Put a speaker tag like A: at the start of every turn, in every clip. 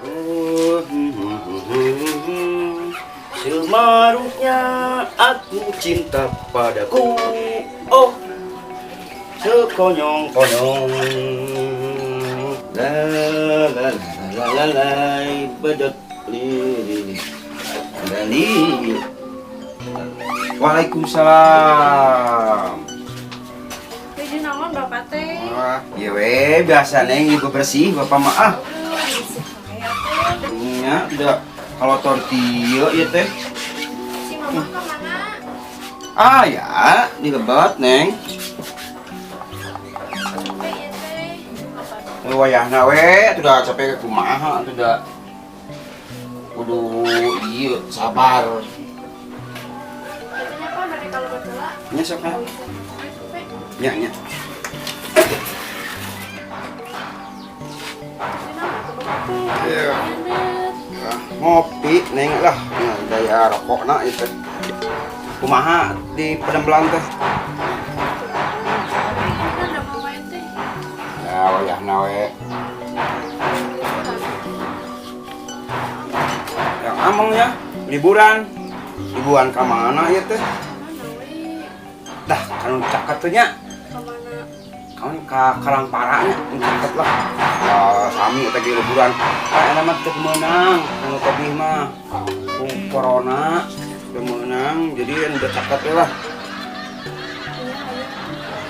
A: Oh, semaruknya aku cinta padaku. Oh, sekonyong-konyong. La la la la la la, bedot lili. Lali. Waalaikumsalam.
B: Jadi naon Bapak teh?
A: Wah, iya we, biasa, Neng, ibu bersih, Bapak mah ah.
B: Bersih wae atuh.
A: Nya, udah kalau tortilla ya teh.
B: Si Mama ke mana?
A: Ah ya, di lebet, Neng.
B: Capek ya teh. Apa?
A: Eh, wayahna we, udah capek ke kumaha, udah kudu iya sabar.
B: Katanya apa dari kalau berdoa?
A: Nya sok ah.
B: Capek.
A: Nya nya.
B: Jadi naon atuh Bapak teh?
A: Iya.
B: Nyenet.
A: Ah, ngopi, Neng, lah, nah, daya rokokna ieu teh. Kumaha di pedembelan teh?
B: Kan udah mau wae teh.
A: Ya wayahna we. Yang ameng ya, liburan. Liburan ka mana ieu teh?
B: Mana we?
A: Dah, kan caket tuh nya.
B: Ke mana?
A: Kawan ka Karangpara nya, nu caket lah. Ah, sami eta ge liburan. Ah, eta mah teu meunang, anu tebih mah. Ku corona teu meunang, jadi anu udah caket we lah.
B: Iya, ayo.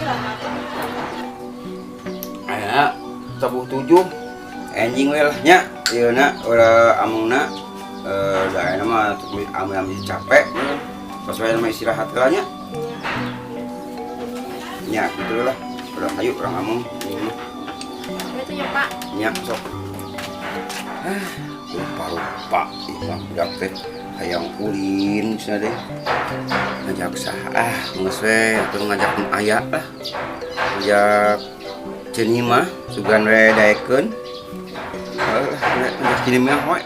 B: Kira atuh.
A: Aya tabuh 7 enjing we lah nya. Ieu na ulah amungna eh da aya mah amung capek. Pas wae mah istirahat heula nya.
B: Iya.
A: Nya gitu lah. Udah ayo urang amung ieu mah.
B: Itu ya, Pak.
A: Nya sok. Ah, lupa-lupa ih mah budak teh hayang ulin cenah deh. Ngajak saha ah geus we atuh ngajak nu aya lah. Ngajak Ceni mah sugan we daekeun. Heuh, ngajak Ceni mah we.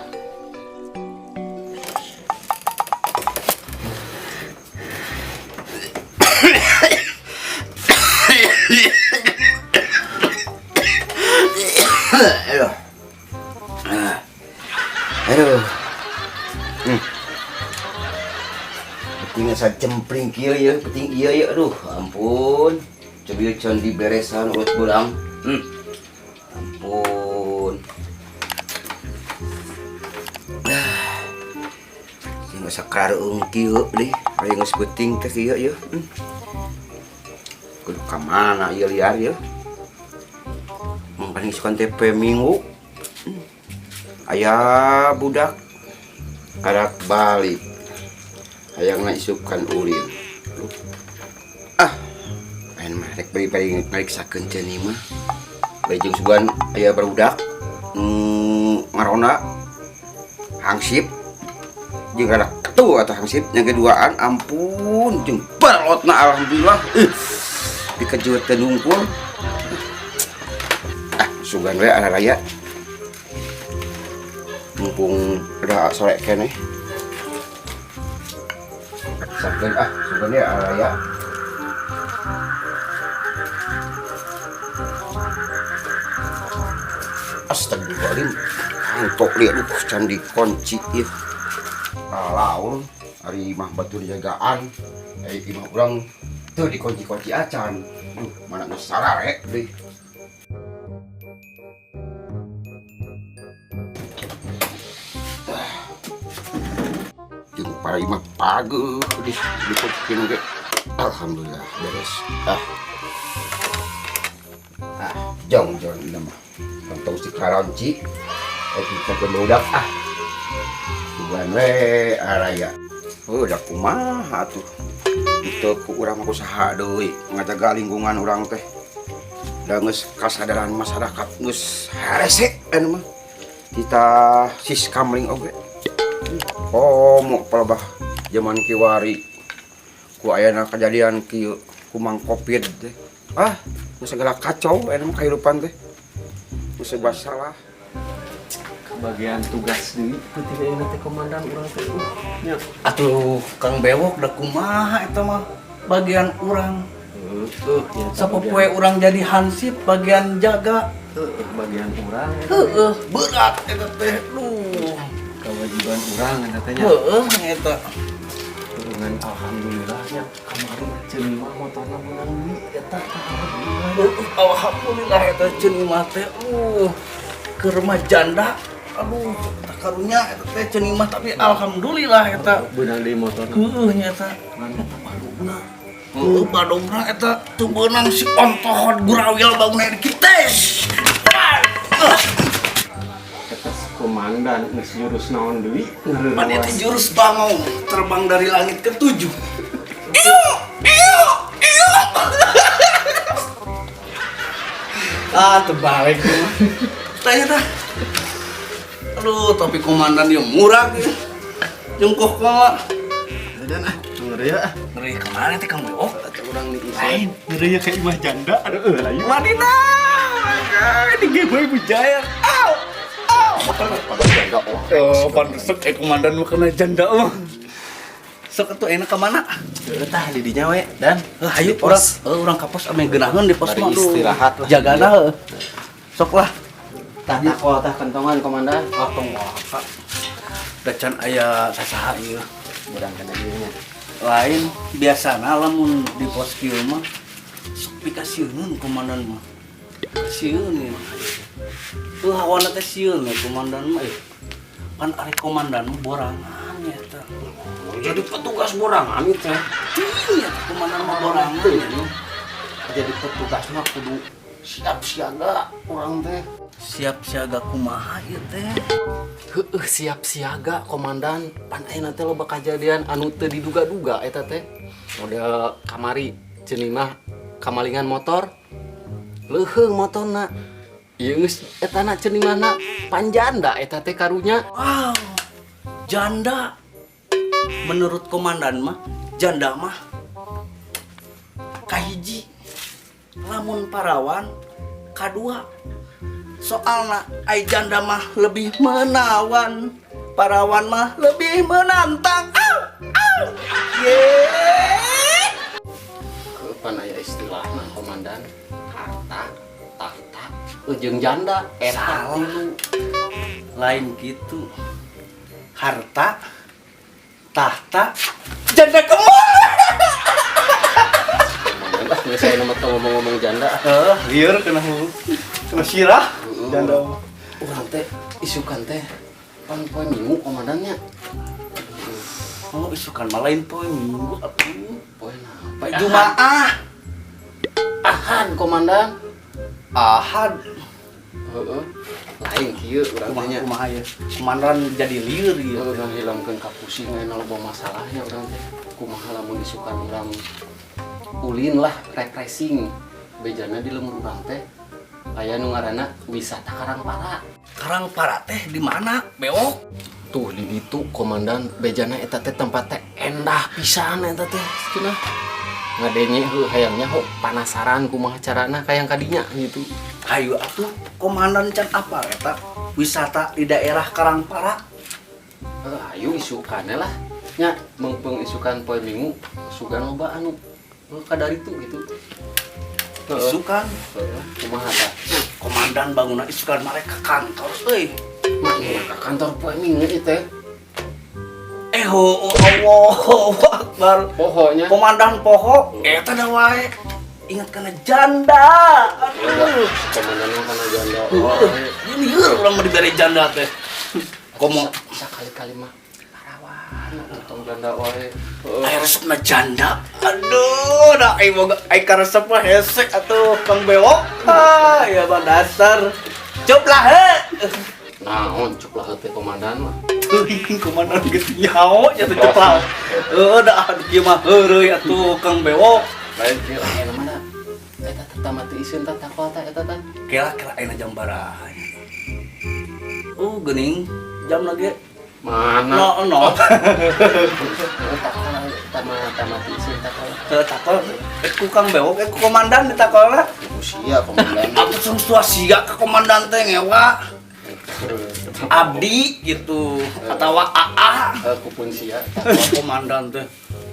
A: Aduh. Ah. Aduh. Penting asa cempring kieu ya, penting ieu ya, aduh, ampun. Coba ieu can diberesan urut beurang. Ampun. Ah. Sing asa kareung kieu deh, aya geus beuting teh kieu ya. Kudu ka mana ieu liar ieu? Mangkaning isukan teh poe Minggu. Aya budak karak balik. Hayangna isukan ulin. Ah, lain mah rek bari-bari mariksakeun Ceni mah. Bari jeung sugan aya barudak nu ngaronda hangsip jeung rada ketu atau hangsip yang keduaan, ampun jeung balotna alhamdulillah. Dikejueut teh nungkul. Ah, sugan we araya. Mumpung udah sore keneh. Sakeun ah, sugan we araya. Astagfirullahaladzim, antok dia, aduh, can dikunci ieu. Laur, ari imah batur jagaan, ari imah urang teu dikunci-kunci acan. Duh, mana geus sarare deui. Jeung para imah pageuh di dikuncikeun ge. Alhamdulillah beres. Ah. Ah, jong jong ieu mah. Tong si karonci. Eh kita ke budak ah. Sugan we araya. Oh, udah kumaha atuh. Itu ku urang mah kusaha deui ngajaga lingkungan urang teh. Da geus kasadaran masyarakat geus harese anu mah. Kita siskamling oge. Oh, mau palebah zaman kiwari ku ayana kejadian kieu kumang Covid teh. Ah, geus segala kacau anu mah kahirupan teh. Geus serba salah.
C: Bagian tugas deui penting ayeuna teh komandan urang teh. Nya.
D: Atuh Kang Bewok da kumaha eta mah bagian urang.
C: Heueuh nya.
D: Sapopoe urang jadi hansip bagian jaga.
C: Heueuh, bagian urang eta.
D: Heueuh, berat eta teh. Duh.
C: Kewajiban urang eta teh nya.
D: Heueuh eta.
C: Dengan alhamdulillah nya kamari Ceun mah motorna meunang deui eta, alhamdulillah.
D: Heueuh, alhamdulillah eta Ceun Imah teh. Keur mah janda. Aduh, tak karunya eta teh Ceun Imah, tapi alhamdulillah eta.
C: Beunang deui motorna.
D: Heueuh nya eta.
C: Ngan eta badugna.
D: Heueuh, badogna eta teu beunang si ontohot gurawil bangun kites.
C: Eta si komandan geus jurus naon deui?
D: Pan eta jurus bangong terbang dari langit ke tujuh. Iyo, iyo, iyo. Ah, terbalik. Tanya tah. Aduh, tapi komandan dia murah gitu. Jongkok mah.
C: Dan ah, ngeri ah.
D: Ngeri kemana teh, Kang Bewok?
C: Atau urang di
D: Lain.
C: Ngeri ya kayak imah janda. Aduh, eueuh lah ieu.
D: Madina. Ini gue Ibu Jaya. Au. Au.
A: Janda oh.
D: Oh, pantes komandan mah kena janda mah. Sok atuh enak ke mana?
C: Heueuh tah di dinya we dan.
D: Eh, ayo
C: Di
D: urang,
C: pos.
D: Urang ka pos ame geunaheun di pos
C: Bari
D: mah, aduh.
C: istirahat lah.
D: Jagana heuh. Sok lah.
C: Tah takol tah kentongan, komandan.
D: Ah, tong waka. Da can aya sasaha ieu.
C: Urang kana ieu nya.
D: Lain biasana lamun di pos kieu mah sok pikasieun komandan mah. Sieun ieu. Tuh hawana teh sieun ya komandan mah. Pan ari komandan mah borangan ya teh.
C: Jadi petugas borangan itu teh.
D: Teuing ya teh komandan mah borangan ya.
C: Jadi petugas mah kudu siap siaga urang teh.
D: Siap siaga kumaha ieu teh?
C: Heueuh, siap siaga, komandan. Pan ayeuna teh loba kajadian anu teu diduga-duga eta teh. Model kamari Ceun mah kamalingan motor. Leuheung motorna. Ieu geus eta na Ceun mah panjanda eta teh karunya.
D: Wow, janda. Menurut komandan mah, janda mah kahiji. Lamun parawan kadua. Soalna ai janda mah lebih menawan, parawan mah lebih menantang. Au, au. Ye.
C: Pan aya istilahna, komandan, harta, tahta, jeung janda eta
D: Salah.
C: Tilu.
D: Lain gitu. Harta, tahta, janda kemana?
C: Komandan ah, geus saya mah teu ngomong-ngomong janda.
D: Eh, lieur kena kena sirah. Janda mah.
C: Urang teh isukan teh pan poe Minggu, komandannya.
D: Oh, isukan mah lain poe Minggu atuh.
C: Poe napa?
D: Jumaah.
C: Ahad, komandan.
D: Ahad.
C: Heeh. Lain kieu urang
D: Kumaha
C: teh nya.
D: Kumaha ya? Komandan jadi lieur ieu.
C: Urang hilangkeun kapusing ayeuna loba masalahnya urang teh. Kumaha lamun isukan urang ulin lah, refreshing. Bejana di lembur urang teh aya nu ngaranna wisata Karangpara.
D: Karangpara teh di mana? Bewok.
C: Tuh di ditu, komandan, bejana eta teh tempat teh endah pisan eta teh cenah. Ngadenge heuh hayangnya ho panasaran kumaha carana kayang kadinya gitu.
D: Hayu atuh, komandan can apa eta wisata di daerah Karangpara.
C: Eh, ayo isukannya lah nya, mengpeng isukan poe Minggu sugan loba anu kadaritu gitu. Heeh.
D: Isukan.
C: Heeh, kumaha tah?
D: Komandan bangunan isukan mereka kantor euy.
C: Mah ka kantor poe Minggu ieu teh.
D: Eh, oh, Allahu Akbar.
C: Pokoknya
D: Komandan poho eta da wae. Ingat kana janda. Aduh.
C: Komandan mah kana janda.
D: Heueuh, ini lieur urang mah dibere janda teh. Komo
C: Sakali-kali mah parawan atuh, tong janda wae. Heeh.
D: Aya resepna janda. Aduh, da ai boga ai karesep mah hese atuh, Kang Bewok. Ah, ya mah dasar. Cup lah he.
C: Naon cuk lah teh, komandan mah.
D: Teuing komandan geus nyaho nya teh ceplah. Heueuh da aduh kieu mah heureuy atuh, Kang Bewok.
C: Lain kieu aya mana eta teh tamat iseun tah takol tah eta tah.
D: Kela kela ayeuna jam baraha? Oh, geuning jam lagi.
C: Mana?
D: No no.
C: Takol tamat tamat iseun takol.
D: Teu takol ku Kang Bewok, ku komandan ditakolna.
A: Usia komandan.
D: Atuh sung sia ka komandan teh ngewa. Abdi gitu atau AA.
C: Kupun sia.
D: Wah, komandan teh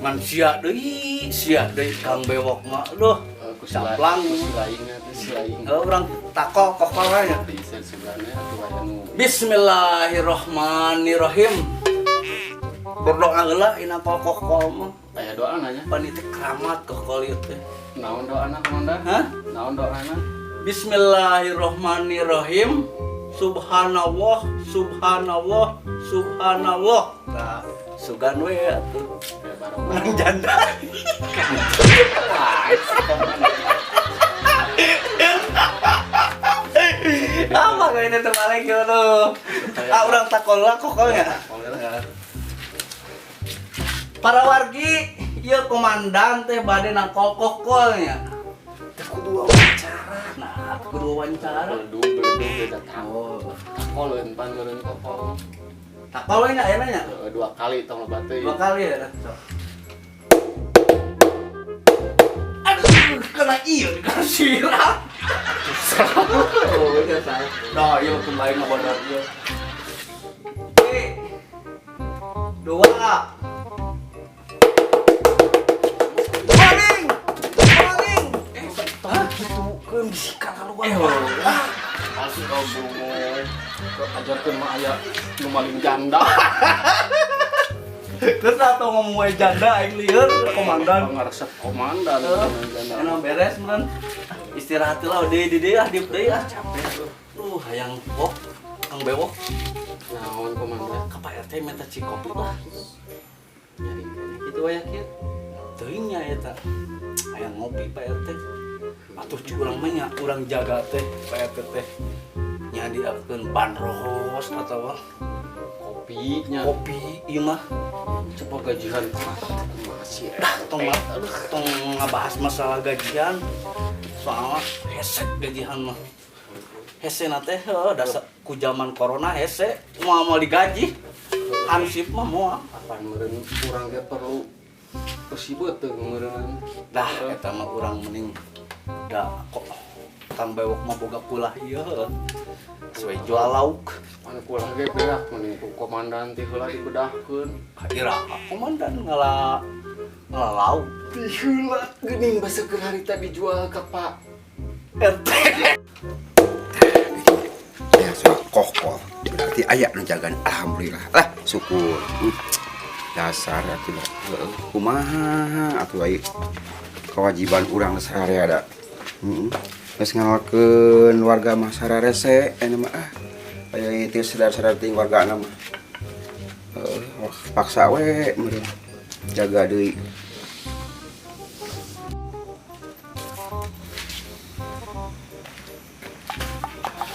D: ngan sia deui, sia deui Kang Bewok mah. Aduh. Caplang.
C: Ku si laingna teh si laing.
D: Heuh, urang takol kokol we nya.
C: Bisa sebelahnya atuh aya nu.
D: Bismillahirrahmanirrahim. Berdoa heula ina kokol mah.
C: Aya doa nya.
D: Pan ieu teh keramat kokol ieu teh.
C: Naon doana komandan?
D: Hah?
C: Naon doana?
D: Bismillahirrahmanirrahim. Subhanallah, subhanallah, subhanallah. Nah, sugan we atuh.
C: Ya barokah.
D: Menang janda. Ah, makanya terbalik gitu. Ah, urang takol lah kokolnya. Para wargi, ieu komandan teh bade nangkol kokolnya. Teh kudu wawancara. Nah, kudu wawancara.
C: Beledug beledug eta takol. Takol euy pan meureun kokol.
D: Takol we nya ayeuna nya.
C: Heeh, dua kali tong loba teuing.
D: Dua kali ya. Sok. Aduh, kena iya dikasih sirap. Oh, iya salah. Nah, iya kembali ngabodor ieu. Oke. Dua. Maling! Maling! Eh,
C: Tong kitu keun bisikan kaluar.
D: Eh, oh.
C: Astagfirullah. Ajarkeun mah aya nu maling janda.
D: Terus atau ngomong wae janda aing lieur komandan.
C: Ngaresep komandan maling janda.
D: Enak beres meureun. Istirahat lah deui di deui ah diuk deui ah capek. Hayang wok Kang Bewok
C: Naon komandan?
D: ka Pak RT minta cikopi lah.
C: Nyari keneh kitu aya kieu.
D: Teuing nya eta. Hayang ngopi Pak RT. Atuh cu urang mah nya urang jaga teh Pak RT teh. Nyadiakeun bandros atawa
C: Kopi nya.
D: kopi ieu mah.
C: Coba gajian masih
D: Dah tong aduh tong ngabahas masalah gajian. Soalnya hesek gajian mah. Hese na teh heuh dasar ku zaman corona hese moal moal digaji. Hansip mah moal.
C: Apaan meureun urang ge perlu kesibet teu meureun.
D: Dah eta mah urang mending da kok Kang Bewok mah boga kulah ieu heuh. Sesuai jual lauk.
C: Anu kulah ge beak mending ku komandan ti heula dibedahkeun.
D: Ira komandan ngala ngala lauk.
C: Ti heula geuning baseukeun harita dijual ka Pak
D: RT.
A: Ya sudah kokol. Berarti aya nu jagaan alhamdulillah. Lah syukur. Dasar atuh lah. Heueuh, kumaha atuh ai kewajiban urang sehari ada. Heeh. Geus ngalkeun warga mah sararese aya mah ah. Aya ieu sadar-sadar ting wargana mah. Heueuh, paksa we meureun jaga deui.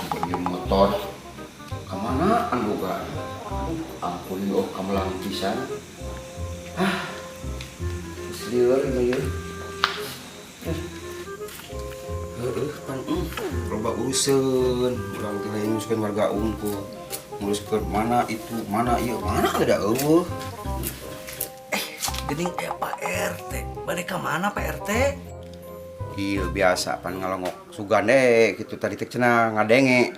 A: Beli motor kemana boga? Aduh, ampun oh kamelang pisan. Ah, geus lieur ieu mah. Heueuh pan loba urusan urang teh lain nguruskeun warga unggul. Nguruskeun mana itu, mana ieu, mana ada eueuh.
D: Geuning aya Pak RT. Bade ka mana Pak RT?
A: Iya biasa pan ngalongok sugan deh gitu tadi teh cenah ngadenge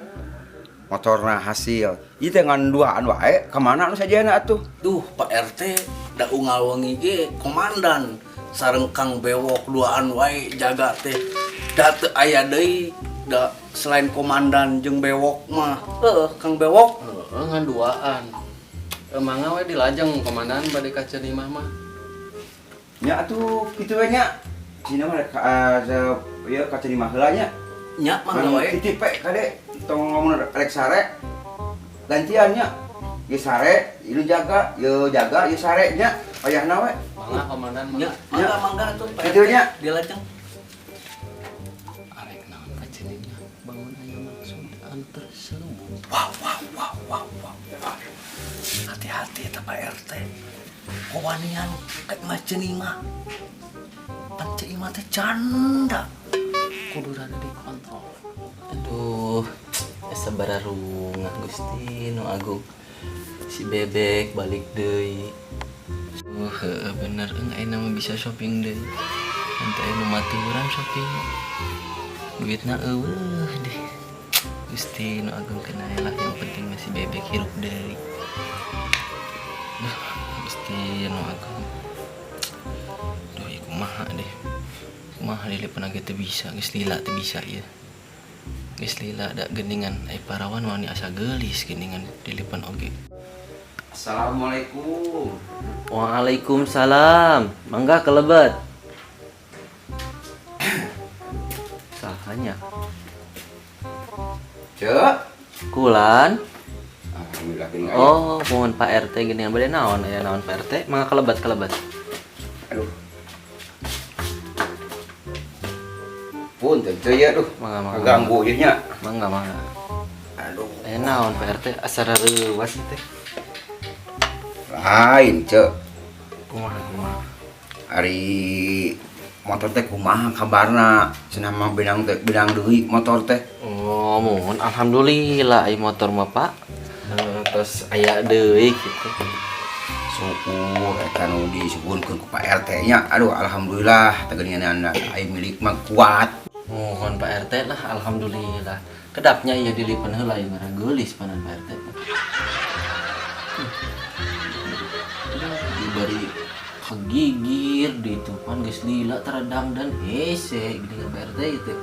A: motorna hasil. Ieu teh ngan duaan wae ka mana anu sajana atuh?
D: Duh, Pak RT da unggal wengi ge komandan sareng Kang Bewok duaan wae jaga teh. Da teu aya deui da selain komandan jeung Bewok mah. Heuh, Kang Bewok.
C: Heeh, ngan duaan. Mangga we dilajeng komandan bade ka Cenimah mah.
A: Nya atuh kitu we nya. Cina mah rek ieu ka Cenimah heula nya.
D: Nya mangga wae.
A: Titip we kade tong ngomong rek sare. Gantian nya. Ieu sare, ieu jaga, ieu jaga, ieu sare nya. Payahna we.
C: Mangga komandan
D: Nya,
C: mangga.
D: mangga mangga atuh Pak
A: Kitu
D: RT.
A: nya.
D: Dilajeng.
C: Arek naon ka Cenimah bangun aya maksud anu terselubung.
D: Wow, wow, wow, wow, wow. wow. Hati-hati eta Pak RT. Kowanian ka imah Cenimah. Pan Cenimah teh janda.
C: Kudu rada dikontrol.
E: Aduh, asa bararungah Gusti nu agung. Si bebek balik deui. Heueuh bener eung ayeuna mah bisa shopping deui. Nanti aya nu maturan shopping. Duitna eueuh deh. Gusti nu agung kena lah yang penting masih bebek hirup deui. Duh, Gusti nu agung. Duh, ieu kumaha deh. Kumaha Kumaha dilipen ge teu bisa, geus lila teu bisa ieu. Geus lila da geuningan ai parawan wani asa geulis geuningan dilipen oge.
A: Assalamualaikum.
E: Waalaikumsalam. Mangga kelebet. Sahanya.
A: Cek.
E: Kulan.
A: Alhamdulillah geuning aya.
E: Oh, mohon Pak RT geuningan bade naon aya naon Pak RT? Mangga kelebet kelebet.
A: Aduh. Punten teu ya aduh.
E: Mangga mangga.
A: Ganggu ieu nya.
E: Mangga mangga.
A: Aduh.
E: Aya naon Pak RT asa rareuwas teh.
A: Lain, Cek.
E: Kumaha kumaha.
A: Ari motor teh kumaha kabarna? Cenah mah benang teh benang deui motor teh.
E: Oh, mohon alhamdulillah ai motor mah Pak. Terus aya deui kitu.
A: Syukur eta nu disuhunkeun ku Pak RT nya. Aduh, alhamdulillah teh geuningan ai milik mah kuat.
E: Mohon Pak RT lah, alhamdulillah. Kedapnya ieu dilipen heula ieu mah geulis panan Pak RT. Dibari kegigir di itu pan geus lila teredam dan hese geuningan Pak RT itu.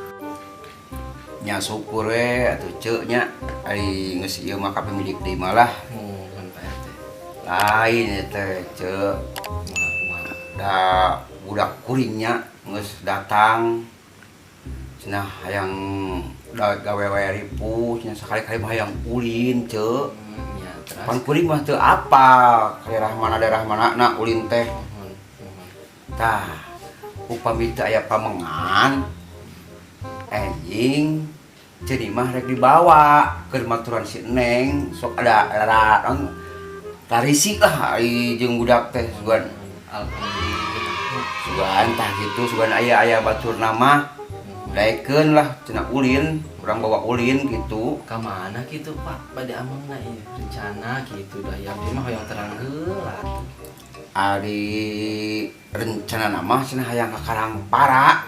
A: Nya syukur we atuh ceuk nya ari geus ieu mah kapemilik deui malah.
E: Mohon Pak RT.
A: Lain teh ceuk.
E: Kumaha kumaha.
A: Da budak kuringnya geus datang. Cenah hayang gawe wae ripuh, cenah sakali-kali mah hayang ulin ceuk.
E: Ya, terus.
A: Pan kuring mah teu apal ka daerah mana na ulin teh.
E: Mohon, mohon.
A: Tah, upami teu aya pamengan enjing jadi mah rek dibawa ke maturan si Neng sok ada rara tarisi lah ai jeung budak teh sugan.
E: Alhamdulillah.
A: Sugan tah kitu sugan aya-aya baturna mah daekeun lah cenah ulin, urang bawa ulin gitu.
E: Ka mana kitu Pak? Bade amengna ieu rencana kitu da ya abdi mah hoyong terang heula atuh.
A: Ari rencana mah cenah hayang ka Karangpara.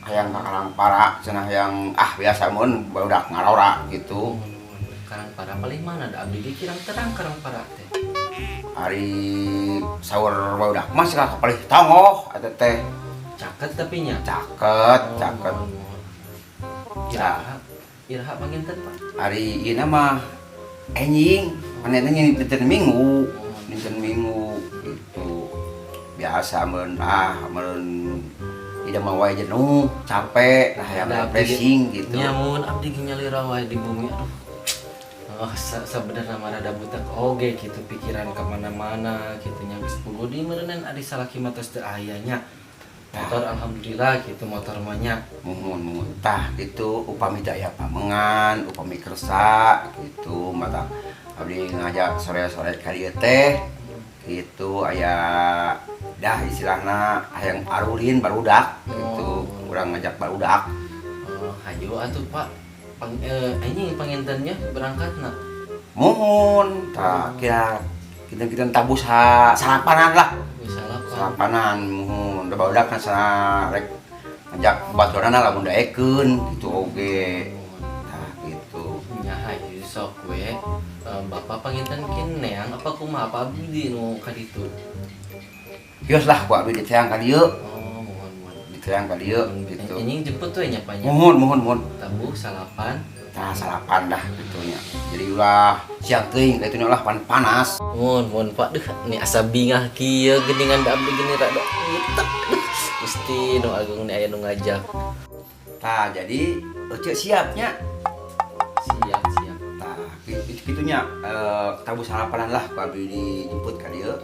A: Hayang ka Karangpara cenah hayang ah biasa mun barudak ngarora gitu.
E: Karangpara paling mana da abdi ge kirang terang Karangpara teh.
A: Ari saur barudak mah cenah ka palih tonggoh eta teh.
E: Caket tapi nya.
A: Caket, caket.
E: Iraha, iraha panginten Pak.
A: Ari ieu mah enjing, panennya dinten Minggu, dinten Minggu gitu. Biasa mun ah mun ida mah wae jenuh, capek, nah hayang refreshing gitu.
E: Nya mun abdi ge nyalira wae di bumi aduh. Oh, sabenerna mah rada butek oge gitu pikiran ka mana-mana kitu nya geus puguh di meureunnan ari salaki mah tos teu aya nya. Motor alhamdulillah gitu motor mah nya.
A: Muhun muhun tah gitu upami teu aya pamengan, upami kersa gitu mata abdi ngajak sore-sore ka dieu teh gitu aya dah istilahna hayang arulin barudak gitu. Urang ngajak barudak.
E: Oh, hayu atuh Pak. Anjing pangintennya berangkatna.
A: Muhun tah kira kinten-kinten tabus sarapanan lah.
E: Sarapan.
A: Sarapanan muhun da barudak na rek ngajak baturanna lamun daekeun gitu oge. Tah gitu.
E: Nya hayu sok we. Bapak panginten kin neang apa kumaha apa abdi nu ka ditu?
A: Kios lah ku abdi diteang ka dieu.
E: Oh, muhun muhun.
A: Diteang ka dieu gitu.
E: Anjing jemput we nya Pak nya.
A: Muhun muhun muhun.
E: Tabuh salapan.
A: Tah salapan dah gitu nya. Jadi ulah siang teuing ka itu lah pan panas.
E: Muhun muhun Pak deuh ni asa bingah kieu geuningan da abdi geuning rada ngitek deuh. Gusti nu agung ni aya nu ngajak.
A: Tah jadi ece siapnya.
E: Siap siap.
A: Tah kitunya tabuh salapanan lah ku abdi dijemput ka dieu.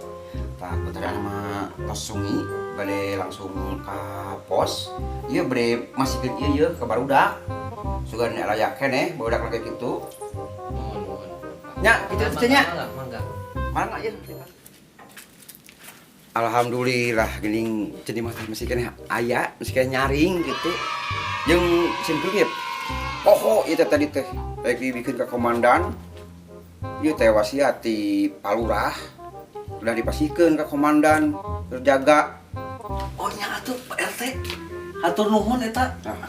A: Tah puteran mah tos sungi bade langsung ka pos. Ieu bade masihkeun ieu ye ka barudak. Sugan aya keneh barudak lagi kitu.
E: Muhun muhun.
A: Nya kitu teh nya.
E: Mangga mangga.
A: Mangga ieu. Alhamdulillah geuning ceuni mah teh masih keneh aya, masih keneh nyaring gitu. Jeung simpel ge poho ieu teh tadi teh rek dibikeun ka komandan. Ieu teh wasiat ti Palurah. Udah dipasihkeun ka komandan, terjaga.
D: Oh nya atuh Pak RT. Hatur nuhun eta.
A: Nah,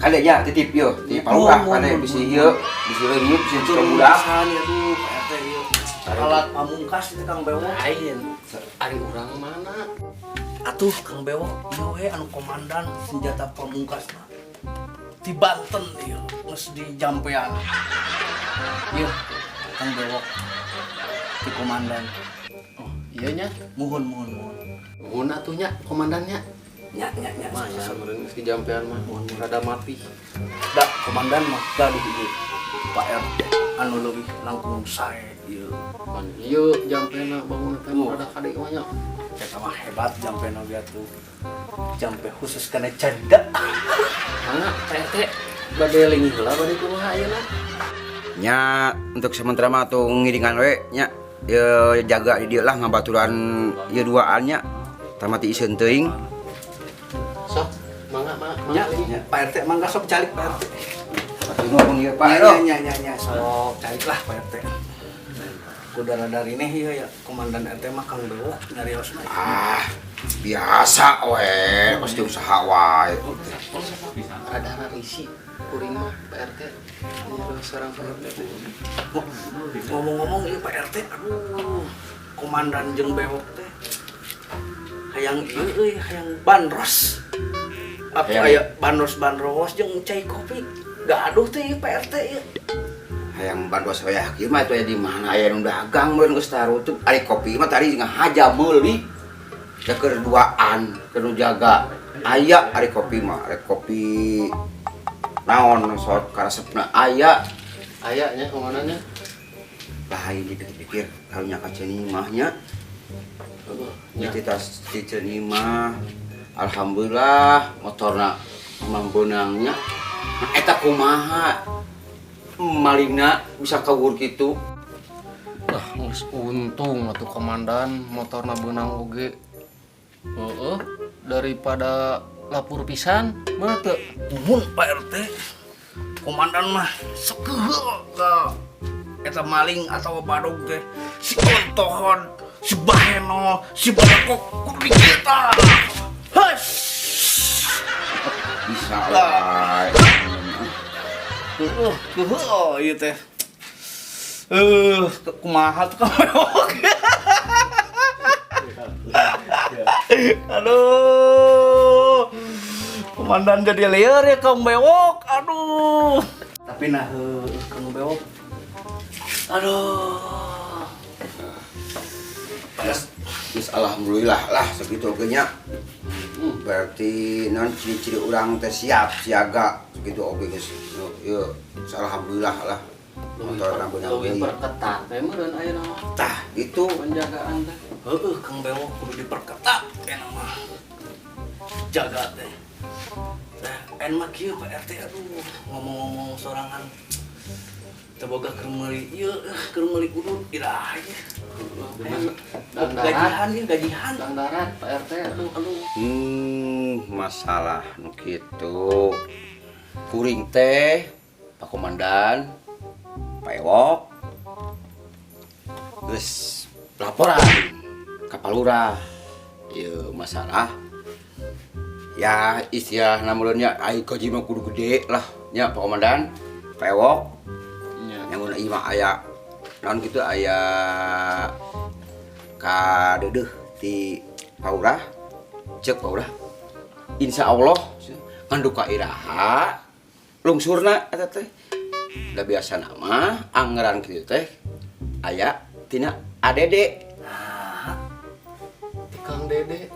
A: kade nya titip ieu ti Palurah kade bisi ieu, bisi leungit, bisi budak.
D: Aduh Pak RT ieu. Alat pamungkas itu, Kang Bewok.
C: Lain. Ari urang mana?
D: Atuh, Kang Bewok, ieu we anu komandan senjata pamungkas mah. Di Banten ieu, geus di jampean. Ieu, Kang Bewok. Di komandan.
C: Oh, iya nya.
D: Muhun, muhun, muhun.
C: Nuhun atuh nya komandannya.
D: Nya, nya, nya.
C: Maya meureun geus dijampean mah rada mati.
D: Da komandan mah gaduh ieu. Pak RT anu leuwih langkung sae ieu.
C: Pan ieu jampena bangun teh rada kade mah nya.
D: Eta mah hebat jampena ge atuh. Jampe khusus kana janda.
C: Mangga, Pak RT, bade linggih heula, bade kumaha ayeuna?
A: Nya, untuk sementara mah tuh ngiringan we nya. Ya, jaga di dieu lah, ngabaturan ieu duaan nya. Tamati iseun teuing.
C: Sok, mangga, mangga,
D: Nya,
C: mangga linggih.
D: nya, Pak RT, mangga sok calik, Pak RT.
A: Hatur nuhun ieu, Pak.
D: Nya,
A: Ero.
D: nya, nya, nya, sok calik lah, Pak RT. Kudu rada rineh ieu ya, komandan RT mah Kang Bewok nyariosna.
A: Ah, biasa we, pasti usaha wae.
C: Rada risi kuring mah, Pak RT. Nyarios sareng Pak RT teh.
D: Ngomong-ngomong ieu Pak RT, aduh, komandan jeung Bewok teh hayang ieu euy, hayang bandros. Atau
A: Hayang.
D: aya bandros-bandros jeung cai kopi. Gaduh teh ieu Pak RT ieu.
A: Hayang bandros wayah kieu mah atuh aya di mana aya nu dagang meureun geus tarutup. Ari kopi mah tadi ngahaja meuli. Da keur duaan, keur nu jaga. Aya ari kopi mah, ari kopi naon sok karesepna aya.
C: Aya nya komandannya.
A: Lain dipikir-pikir karunya ka Cenimah mah nya.
C: Heeh, nya.
A: Di tas di Cenimah alhamdulillah motorna emang beunangnya. Nah, eta kumaha malingna bisa kabur kitu?
C: Lah, geus untung atuh komandan motorna beunang oge. Heeh, daripada lapur pisan, bener teu?
D: Muhun, Pak RT. Komandan mah sakeuheul ka eta maling atau badog teh. Si Ontohon, si Baheno, si Balakok kudu dikieu. Hus.
A: Bisa wae.
D: Heueuh, heueuh ieu teh. Kumaha tuh kamu? Aduh. Komandan jadi liar ya, Kang Bewok. Aduh. Tapi nah, Kang Bewok. Aduh.
A: Terus, terus alhamdulillah lah segitu oge nya. Berarti non ciri-ciri urang teh siap siaga segitu oge geus. Ieu alhamdulillah lah. Motor beunang
C: Leuwih
A: deui.
C: perketat teh meureun ayeuna mah.
A: Tah, gitu.
C: Penjagaan teh.
D: Heeh, Kang Bewok kudu diperketat enak mah. Jaga teh. Teh, en mah kieu, Pak RT, aduh, ngomong-ngomong sorangan. Teu boga keur meuli ieu, keur meuli udud iraha ieu.
C: Bener. Dang darat,
D: Gajihan ieu, gajihan.
C: dang darat, Pak RT, aduh aduh.
A: Masalah nu kitu. Kuring teh, Pak Komandan, Pak Ewok, geus laporan ka Pak Lurah. Ieu masalah ya istilah namanya ai gaji mah kudu gede lah nya, Pak Komandan, Pak Ewok.
C: Nya.
A: Yang ieu mah aya naon kitu, aya kadeudeuh ti Pak Lurah. Ceuk Pak Lurah, insya Allah ngan duka iraha lungsurna eta teh. Da biasa nama anggaran kitu teh aya tina ADD.
C: Ti Kang Dede.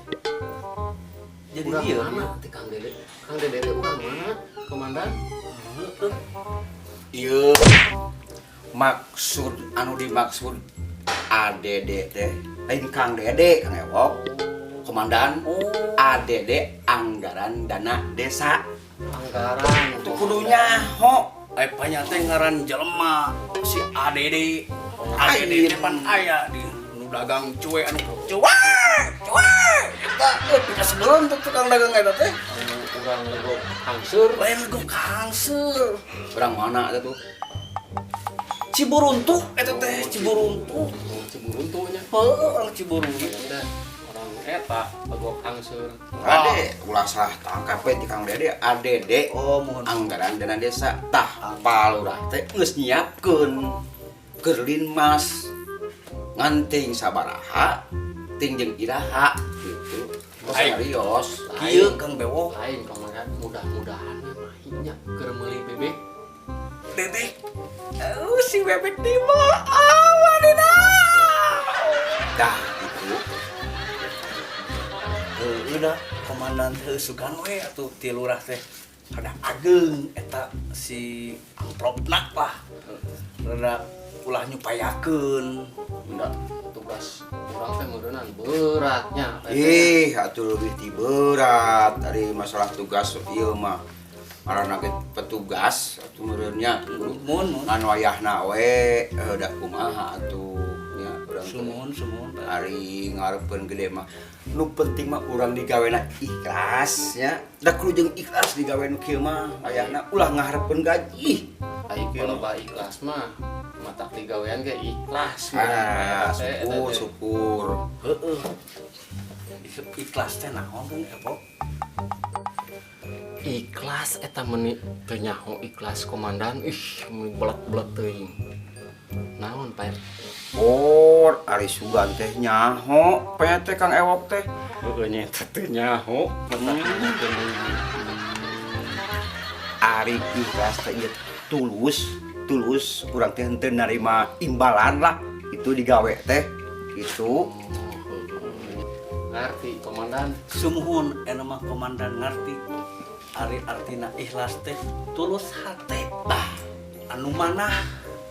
D: Jadi
C: Urang
D: ieu
C: mana ti Kang Dede? Kang Dede teh urang mana, Komandan?
A: Ieu maksud anu dimaksud ADD teh lain Kang Dede, Kang Ewok, Komandan. ADD, anggaran dana desa.
C: Anggaran.
A: Itu kudu nyaho.
D: Eh, panya teh ngaran jelema si ADD. ADD teh pan aya di nu dagang cuek, anu cuek cuek eta pikasebeleun tuh tukang dagang eta teh.
C: Anu urang legok hangseur.
D: Lain legok hangseur.
A: Urang mana eta tuh?
D: Ciburuntu eta teh, Ciburuntu.
C: Oh, Ciburuntu nya.
D: Heuh, orang Ciburuntu.
C: Teh orang eta legok hangseur.
A: Ade, ulah salah tangkap we ti Kang Dede, ADD.
D: Oh, mohon.
A: Anggaran dana desa. Tah, Pak Lurah teh geus nyiapkeun keur linmas. Ngan ting sabaraha, ting jeung iraha gitu. Tos serius.
D: Kieu Kang Bewok.
C: Lain komandan, mudah-mudahan we mahinya keur meuli bebek.
D: Bebek.
A: Oh, si bebek di mana? Dah gitu.
D: Heueuh dah komandan teh sugan we atuh ti lurah teh. Rada ageng eta si amplopna lah. Rada ulah nyupayakeun.
C: Enggak, tugas urang teh meureunnan beratnya.
A: Ih, atuh leuwih ti berat ari masalah tugas ieu mah. Marana ge petugas atuh meureun nya.
D: Mun mun.
A: Ngan wayahna we da kumaha atuh nya urang teh.
D: Sumuhun sumuhun Pak.
A: Ari ngarepkeun gede mah nu penting mah urang digawena ikhlas nya. Da kudu jeung ikhlas digawe nu kieu mah wayahna ulah ngaharepkeun gaji.
C: Ai kalau bah ikhlas mah matak digawean ge ikhlas.
A: Ah, syukur syukur.
D: Heeh. Ikhlas teh naon Kang Epok?
C: Ikhlas eta meuni teu nyaho ikhlas komandan. Ih, meuni belet-belet teuing. Naon Pak RT?
A: Oh, ari sugan teh nyaho, panya teh Kang Ewok teh.
C: Heueuh nya eta teu nyaho, matak
A: Ari ikhlas teh ieu tulus, tulus urang teh henteu narima imbalan lah itu digawe teh gitu.
C: Ngerti komandan.
D: Sumuhun eta mah komandan ngarti. Ari artina ikhlas teh tulus hate. Tah, anu manah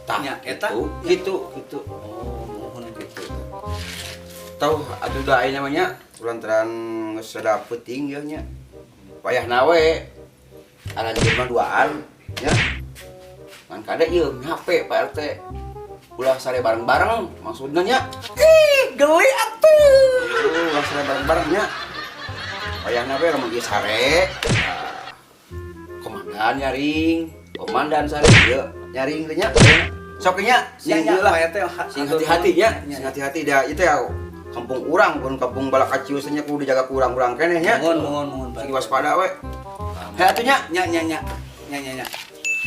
A: Tah,
D: nya eta
A: gitu, gitu.
D: Oh, muhun
A: gitu. Tahu atuh da aya namanya lantaran geus rada peuting ieu nya. Wayahna we ada di rumah duaan nya. Ngan kada ieu HP Pak RT. Ulah sare bareng-bareng maksudna nya.
D: Ih, geli atuh.
A: Ulah sare bareng-bareng nya. Wayahna we lamun ieu sare. Komandan nyaring, komandan sare ieu nyaring teh nya. Sok nya,
D: Nya
A: sing
D: nya
A: ieu lah.
D: Pak RT
A: Sing hati-hati nya, sing hati-hati da ieu teh kampung urang pun kampung Balakacius nya kudu dijaga ku urang-urang keneh nya.
D: Muhun muhun muhun Pak.
A: Sing waspada we. Heh atuh nya.
D: Nya nya nya. Nya nya nya.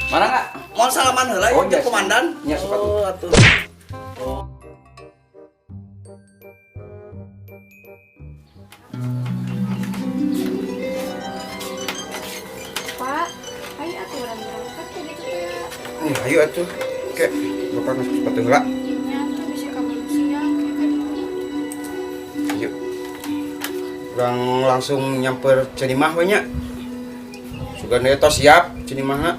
A: Mana enggak?
D: Mohon salaman heula
A: Oh,
D: ya
A: nya,
D: komandan.
A: nya, sok atuh.
D: Oh, atuh. Oh.
B: Pak, ayo atuh urang berangkat teh gitu teh.
A: Nih, ayo atuh. Oke, Bapak masuk sepatu heula.
B: Nya tuh bisa kabur siang kayak kan.
A: Ayo. Urang langsung nyamper Cenimah we nya. Sugan deui tos siap Cenimahna.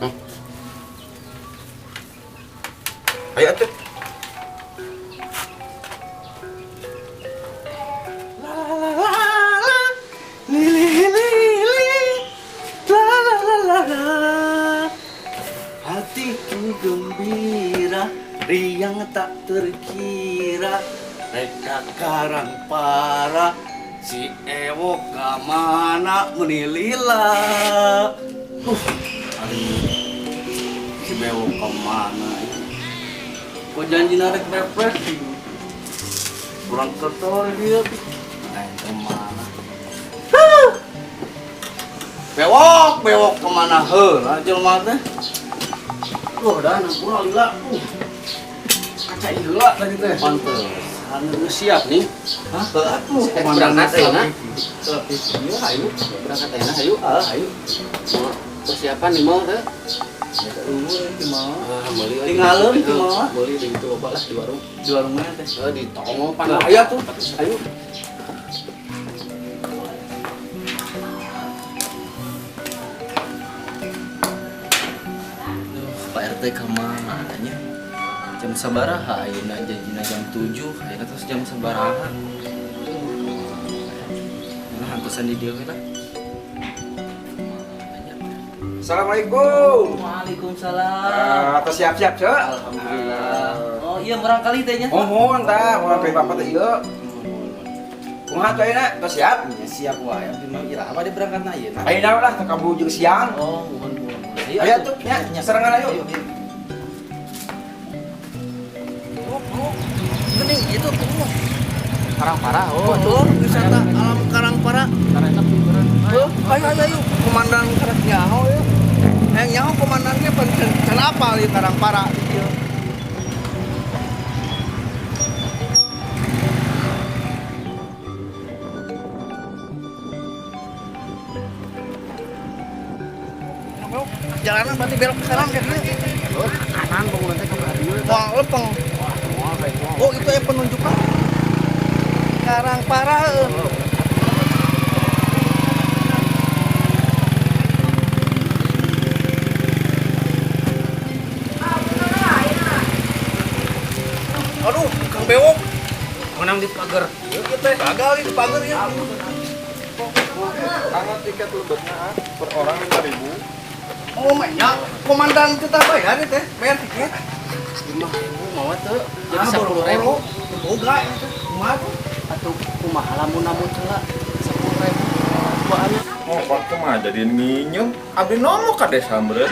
A: Hah. Ayo atuh.
D: La la la la. Li li li li. La la la la la. Hatiku gembira, riang tak terkira. Reka karang para, si Ewok ka mana menilila. Aduh, si Bewok ke mana ini? Kok janji narik refreshing? Kurang ketor dia. Nah, kemana? Huh. Bewok, bewok kemana heula jelema teh?
C: Dah ampun lila. Kaca heula tadi teh.
D: Pantes.
C: Anu siap nih.
D: Hah? Heuh atuh
C: Komandan
D: komandan
C: teh na.
D: Iya,
C: Ayo, berangkat teh na, ayo. Ah, ayo. Mau persiapan di mall teh.
D: Eueuh di mall.
C: Ah, meuli we.
D: Tinggalin di mall.
C: Meuli di itu loba lah di warung.
D: Di warungnya teh.
C: Eh, di tonggo pan.
D: Nah, ayo tuh.
C: Ayo.
E: Pak RT kemana nya? Jam sabaraha ayeuna janjina jam 7, ayeuna terus jam sabaraha. Nah, hantosan di dieu we lah.
A: Assalamualaikum.
E: Waalaikumsalam.
A: Ah, tos siap-siap, Cek.
E: Alhamdulillah. Oh iya murangkali teh nya.
A: Mohon tah, urang pe bapak teh ieu. Kumaha tuh ayeuna? Tos siap?
E: Ya siap wae, abdi mah iraha bade berangkat na ayeuna.
A: Ayeuna lah teh kaburu jeung siang.
E: Oh, mohon mohon.
A: Ayo tuh, nya, serangan ayo.
E: Ayo. Gening itu tuh.
C: Karangpara, oh.
D: Oh, wisata alam Karangpara.
C: Karena
D: Heuh, ayo ayo ayo komandan karek nyaho ya. Yang nyaho komandannya pan can apal ieu Karangpara di dieu. Jalanan berarti belok ke kanan kan dieu.
C: Kanan bangunan teh ka dieu.
D: Moal lempeng.
C: Moal bae moal.
D: Oh, itu ya penunjukan. Karang Para. Aduh, Kang Bewok.
C: Menang di pagar.
D: Ieu teh gagal di pagar ya.
F: Karena tiket lebetnya ah, per orang 5.000.
D: Oh, nya komandan kita bayar ya teh, bayar tiket.
C: 5.000 mawa teu. Jadi 10.000.
D: Boga ya teh. Kumaha tuh?
C: Atuh kumaha lamun namun heula 10.000. Duaan.
F: Oh, waktu mah jadi nginyum. Abdi nomo ka desa meureun.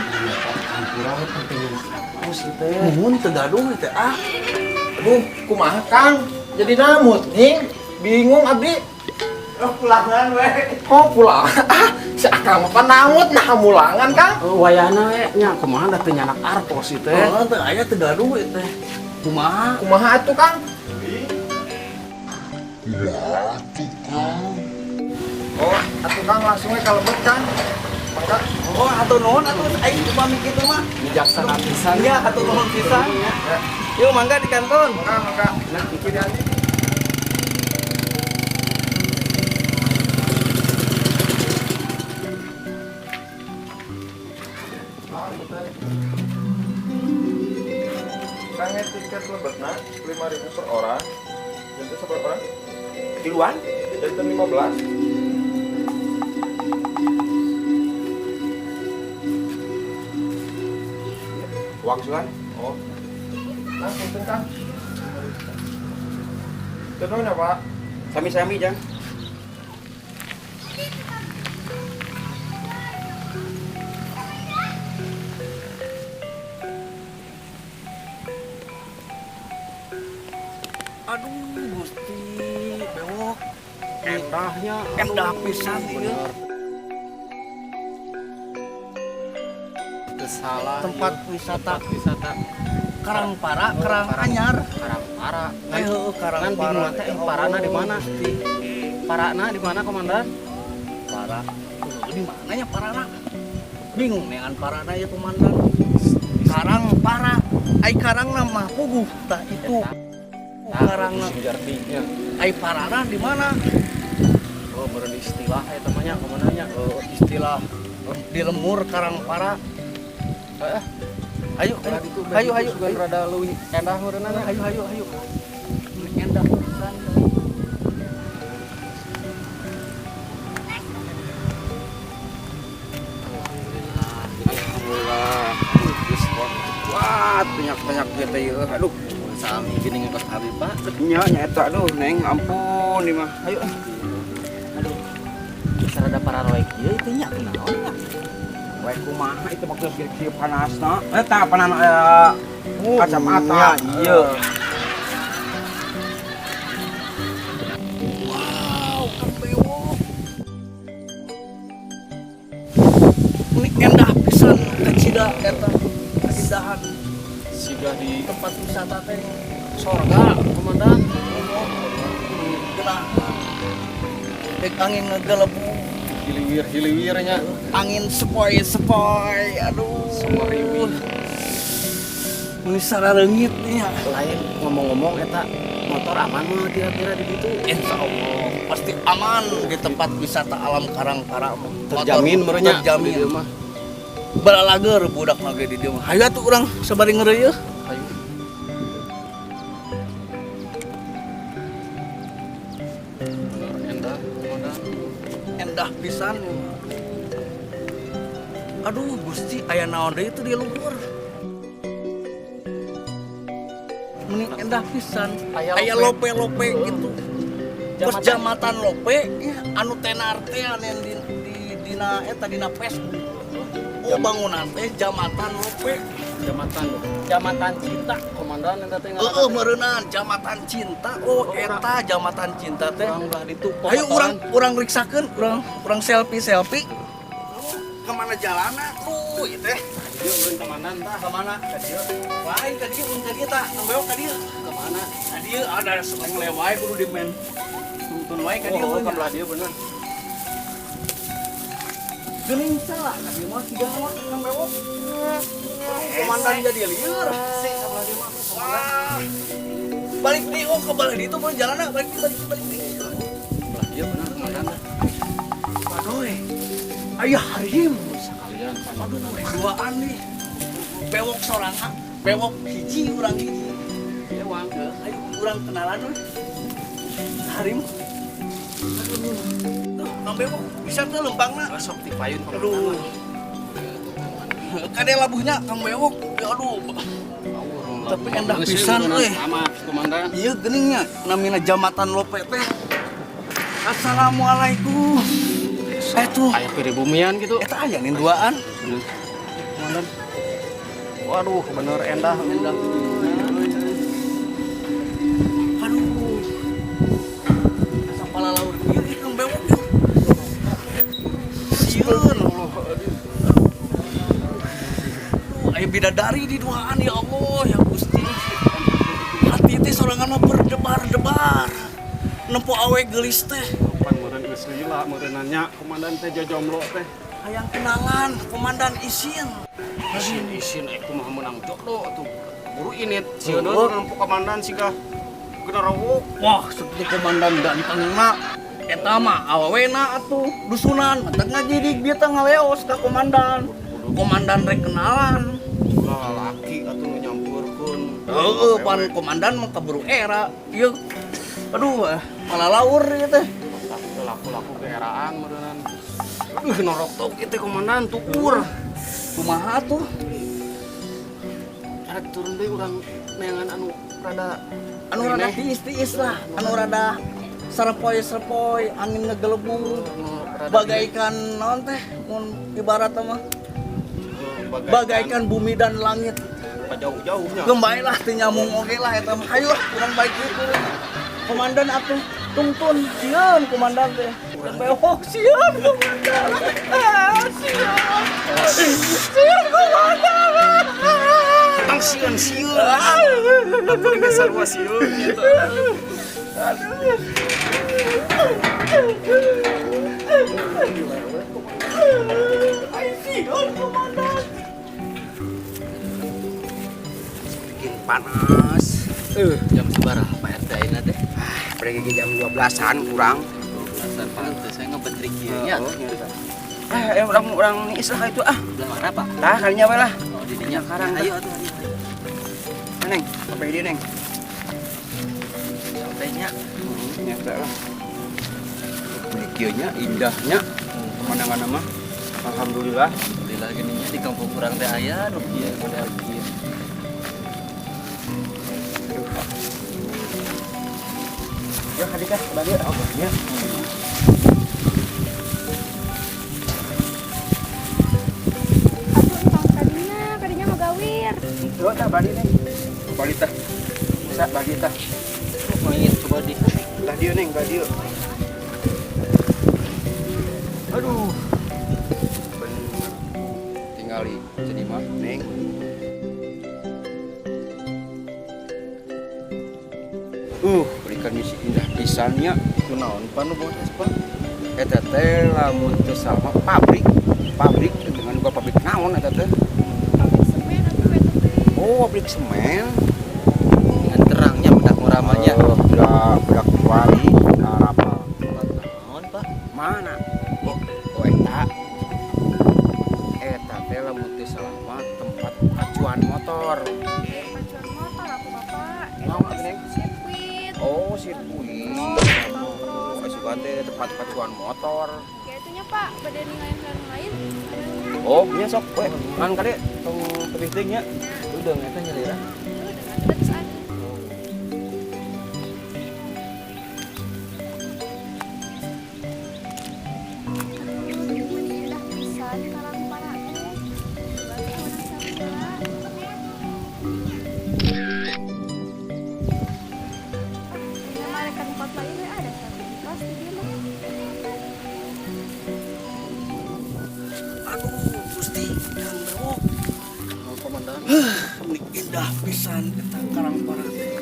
D: Muhun teu gaduh teh ah.
F: Aduh, kumaha Kang? Jadi namut ning. Bingung abdi.
D: Oh, pulangan we.
F: Oh, pulang. Ah, si Akang mah pan namut nah mulangan Kang.
C: Wayahna we nya kumaha da teu nyanak artos ieu teh.
D: Oh, teu aya teu gaduh teh. Kumaha?
F: Kumaha atuh Kang? Oh, atuh Kang langsung we ka lebet Kang. Mangga.
D: Oh, hatur nuhun atuh aing cuma mikir mah.
C: Bijaksana pisan.
D: Iya, hatur nuhun pisan. Yuk mangga di kanton.
F: Mangga, mangga. Nah, iki dia. Kang tiket lebetna 5.000 per orang. Jadi seberapa orang?
A: Tiluan?
F: Jadi 15.
A: Wangsulan.
F: Oh. Nah, punten Kang. Tenun ya, Pak.
A: Sami-sami, Jang.
D: Aduh, Gusti, Bewok.
C: Endahnya.
D: Endah pisan ieu.
C: Teu salah.
D: Tempat wisata
C: tempat wisata
D: Karang Para, Karang Anyar.
C: Karang Para.
D: Eh, heueuh, Karang
C: Kan
D: Para.
C: bingung teh parana di mana? Parana di mana komandan?
D: Para. Di mana ya Parana? Bingung neangan Parana ya komandan. Karang Para. Ai karang mah puguh tah itu. Karang
C: Jardinya.
D: ai Parana di mana?
C: Oh, meureun istilah eta mah nya komandannya.
D: Oh, istilah di lembur Karang Para.
C: Heeh.
D: Ayo,
C: Ayo,
D: ayo, ayo, ayo,
C: rada leuwih endah meureunna.
D: ayo, ayo, ayo. Endah pisan.
A: Alhamdulillah. Geus kuat banyak-banyak kita ieu. Aduh,
D: Sami gini ngekos abi Pak.
A: nya nya eta aduh Neng, ampun ieu mah. Ayo.
D: Aduh. Sarada pararoek ieu teh nya kunaon nya?
A: Wae kumaha itu maksud kieu panasna. Eta panana aya kacamata.
D: Iya. Wow, Kang Bewok. Ini endah pisan kacida eta keindahan
C: Siga di
D: tempat wisata teh.
C: sorga, komandan.
D: Geunah. Dek angin ngegelebu,
C: Hiliwir-hiliwir nya.
D: angin sepoi-sepoi. Aduh.
C: Semeriwing.
D: Ini sarareungit nih ya.
C: Lain ngomong-ngomong eta motor aman mah kira-kira di ditu.
D: Insya Allah pasti aman di tempat wisata alam Karang Para mah.
C: Terjamin
D: Motor
C: meureun nya.
D: Terjamin.
C: Di dieu mah.
D: Balalager budak mah ge di dieu mah. Hayu atuh urang sabari ngeureuyeuh.
C: Hayu. Bener endah, komandan.
D: Endah pisan. Aduh Gusti aya naon deui itu di luhur. Meni endah pisan.
C: Aya
D: Aya
C: lope.
D: lope-lope gitu. Terus jamatan lope ya, anu tenar teh anu di dina eta dina Facebook. Oh bangunan teh jamatan lope.
C: Jamatan Jamatan Cinta, komandan eta teh ngaranna
D: Heeh
C: teh.
D: meureunaan jamatan cinta. Oh eta jamatan cinta teh.
C: Urang belah ditu
D: Ayo urang urang riksakeun, urang urang selfie selfie. Kemana jalana? Tuh, ieu teh.
C: Ieu urang komandan tah.
D: Kemana? Ka dieu. Lain ka dieu, urang ka dieu tah. Tembeo ka dieu.
C: Kemana?
D: Ka dieu ada seneng wae kudu di main. Tuntun wae ka dieu.
C: Oh, ka belah dieu bener.
D: Geuning salah ka dieu mah siga mah Kang Bewok. Komandan jadi lieur.
C: Sabelah dieu mah komandan.
D: Wah. Balik di, oh ke balik di itu mah jalanna balik di balik di balik di.
C: Belah dieu bener komandan.
D: Aduh. Ayah harim.
C: Sekalian.
D: Aduh, duaan nih. Bewok sorangan, bewok hiji urang hiji.
C: Ewang.
D: Ayo urang kenalan we. Harim. Aduh. Tuh, Kang Bewok bisa tuh lempangna.
C: Sok ti payun komandan.
D: Aduh. Kade labuhnya Kang Bewok. Ya aduh. Tapi endah pisan euy.
C: Amat komandan.
D: Iya geningnya namina Jamatan Lope teh. Assalamualaikum. Eh tuh,
C: Aya piribumian gitu.
D: eta aya nih duaan.
C: Komandan. Waduh, bener endah.
D: Endah. Aduh. Asa palalaur ieu ieu Kang Bewok ieu. Sieun Allah. Aduh, aya bidadari di duaan ya Allah ya Gusti. Hati teh sorangan mah berdebar-debar. Nempo awe geulis teh.
C: Pan meureun geus lila meureun nanya komandan teh jojomblo teh.
D: Hayang kenalan, komandan isin.
C: Isin isin eh kumaha meunang jodoh tuh. Buru init sieun nempo komandan siga genderuwo.
D: Wah, seperti komandan gantengna. Eta mah awewena atuh dusunan, matak ngajidik dia teh ngaleos ka komandan. Komandan rek kenalan.
C: Lalaki atuh nu nyampurkeun.
D: Heeh, pan komandan mah keburu era. Ieu. Aduh, palalaur ieu teh.
C: Laku-laku keeraan meureunnan. Norok tok ieu teh komandan tukur.
D: Kumaha tuh?
C: Arek turun deui urang neangan anu rada
D: Anu rada tiis-tiis lah, anu rada serpoy-serpoy, angin ngegelebung. Bagaikan naon teh mun ibarat mah bagaikan bumi dan langit.
C: Jauh-jauhnya.
D: Kembali lah teu nyambung oge lah eta mah. Hayu lah urang baik ieu turun. Komandan atuh tungtun sieun komandan teh. Bewok sieun komandan. Ah, sieun. Sieun komandan.
C: Tang sieun sieun. Aku geus sarua sieun gitu.
D: Ai sieun komandan.
A: Bikin panas.
E: Jam sabaraha Pak RT ayeuna teh?
A: Ah, pergi jam 12-an kurang.
E: 12-an pantes saya ngebetrik ieu nya.
A: Ah, ya urang urang niis lah itu ah.
E: Belah mana Pak?
A: Tah kalinya we lah.
E: Oh, di dinya.
A: Sekarang,
E: Ayo atuh ayo. Ayo.
A: Neng, sampai dia neng.
E: Sampai nya.
A: Nyata lah. Kieu nya indahnya pemandangan mah. Alhamdulillah.
E: Alhamdulillah geuning nya di kampung urang teh aya nu kieu model kieu.
A: Ya kadika balik. Oh, ya.
B: Atuh entong kadinya, kadinya mau gawir.
A: Tuh tah balik neng. Balik tah. Bisa balik tah.
E: Main coba di.
A: Lah dieu neng, lah dieu. Aduh. Bener. Tingali jadi mah neng. Berikan misi indah pisannya.
F: Kunaon pan nu bawa es pan?
A: Eta teh lamun teu salah pabrik. Pabrik dengan gua pabrik naon eta teh?
B: Pabrik semen atuh eta teh.
A: Oh, pabrik semen.
E: Dengan terangnya bedak muramanya.
A: Oh, budak budak wali arapa.
E: Naon Pak?
A: Mana? Oh, oh eta. Eta teh lamun teu salah mah tempat pacuan motor.
B: Pacuan motor aku Bapak.
A: Naon atuh, Neng?
B: Sirkuit.
A: Oh, sirkuit.
B: Oh,
A: Oh, suka teh tempat pacuan motor.
B: Ya itunya Pak, pada ninggalin yang lain.
A: Oh, nya sok we. Man kali tong tebih teuing nya.
E: Udah eta nyalira.
B: Udah terus ada. Aduh, indah pisan karang para teh. Berarti urang sampula. Ini mah rek tempat lain we ada satu kelas di dieu mah.
D: Aduh, Gusti, Kang Bewok.
C: Oh, komandan.
D: Ini indah pisan eta karang para teh.